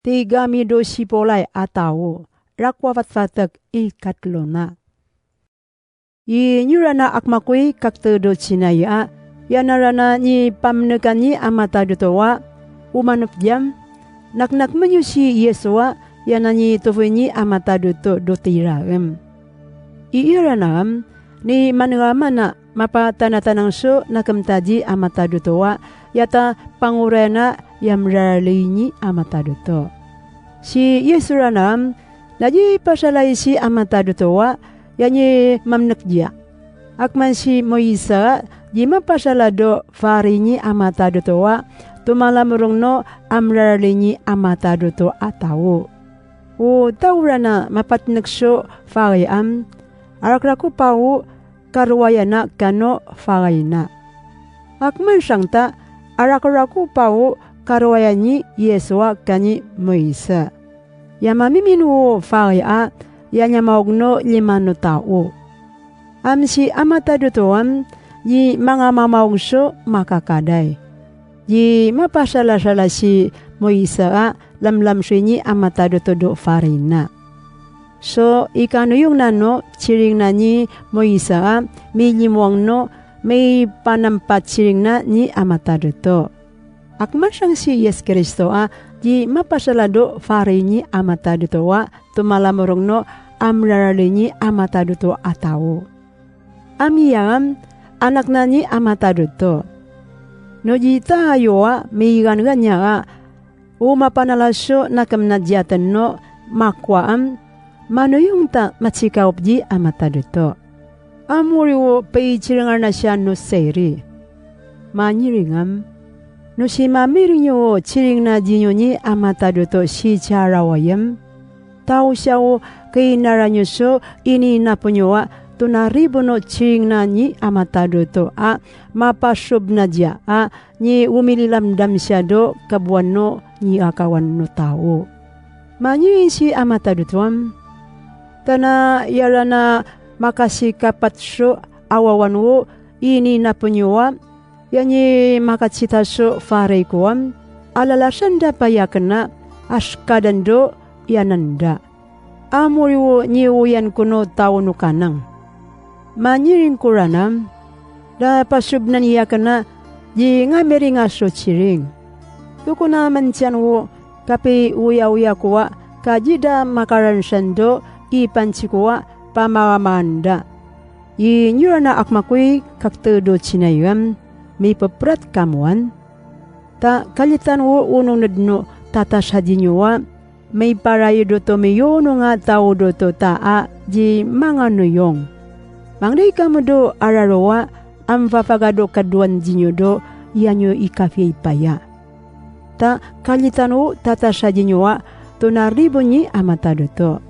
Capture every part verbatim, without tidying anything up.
Tig ami do sipolay a taw, rakwa fatfatek i katlona. Inyorana akmakoi kaktedochinaya, yanarana ni pamnekanyi a matadotowa, omanop diyam, naknak menyo si Yesowa, yana ni tofoinyi a matadoto do tiraem. Iyarana am, ni manega mana mapatanatanang so nakemtadi a matadotowa, yata pangorayana ya mraralei nyi a matadoto. Si Yesorana am, na di pasalai si a matadotowa, ya nyi mamnek diya. Akman si Moisa, di mapasala do fari nyi a matadotowa, tomala morong no a mraralei nyi a matadoto a taw. O taw rana mapatnek so fari am, arak rako pawo karowayana kano fari na. Akman sangta, arak rako pawo karowayan nyi Yesowa kani Moisa. Ya mamimino o fari a, ya nyamaog no liman o taw. Am si a matadoto am, di mangamamaog so makakaday. Di mapasalasala si Moisa a lamlam so ini a matadoto do fari na. So ikanoyong nano, siring na ni Moisa a, milimowang no, mipanampat siring na ni a matadoto. Akman sangsi Yeso Kristo a, di mapasala do fari nyi a matadoto a, tomala morong no a mraralei nyi a matadoto a taw. Ami iyam, anak na nyi a matadoto. No di tayo a, miganeganya a, o mapanala so nakemnadiyat no, makowa am, manoyong ta matsikaop di a matadoto. Amori o peitsiringan na siya no seri. Manyiring am, no si mamiring iyo o tsiring na di nyo nyi a matadoto si tiyarawa iyam. Taw siya o keinara nyo so ininapo nyo a tonaribo no tsiring na nyi a matadoto a mapasob na diya a nyi omililamdam siya do kabowan no nyi akawan no taw. Manyiring si a matadoto am. Tana iyarana makasikapat so awawan o ininapo nyo a, ya nyi makatsita so fari ko am, a lalasan da payaken a, a sekadan do iyanan da. Amori o nyi oyan kono taw no kanang. Manyiring ko rana am, da pasobnan iyaken a, di ngamiring a so tsiring. Tokona mantiyan o kapiya oyaoya ko a, ka di da makaransan do ipantsi ko a pamamaanda. Inyorana akmakoi kaktedochinaya am, mipeperat kamowan. Ta kalitan o ononed no tatasadi nyo a, miparay doto miyonong a taw doto ta a di manganoyong. Mangday kamo do araro a, a mfafagado kadoan di nyo do iya nyo ikafiya ipaya. Ta kalitan o tatasadi nyo a tonaribo nyi a matadoto.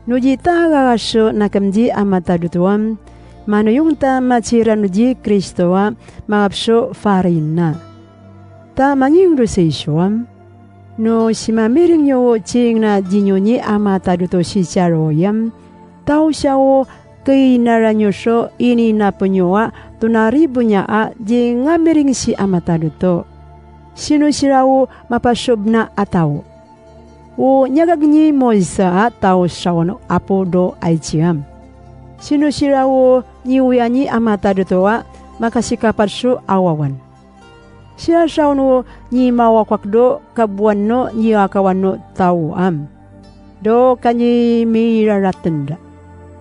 No di tagaga so nakem di a matadoto am, manoyong ta matsirano di Kristo a mangap so fari na. Ta manyiring do sii so am. No si mamiring iyo o tsiring na di nyo nyi a matadoto si tiyarawa iyam, taw siya o keinara nyo so ininapo nyo a tonaribo niya a di ngamiring si a matadoto. Sino siran o mapasobna a taw? O niyagag nyi Moisa a taw sawan apo do aichi am. Sino siran o nyi oyan nyi a matadoto a makasikapat so awawan? Siran sawan o nyi mawakwak do kabowan no nyi akawan no taw am. Do ka nyi miraraten da.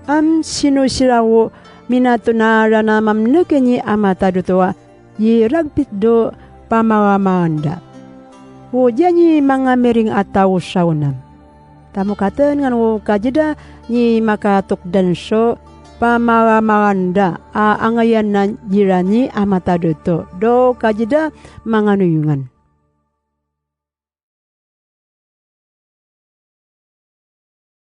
Am sino siran o minatonara na mamnek nyi a matadoto a di ragpit do pamamaanda. O di a nyi mangamiring a taw sawan am. Tamokaten ngan o ka di da nyi makatokdan so pamamaanda a angaian na di ran nyi a matadoto do ka di da manganoyongan.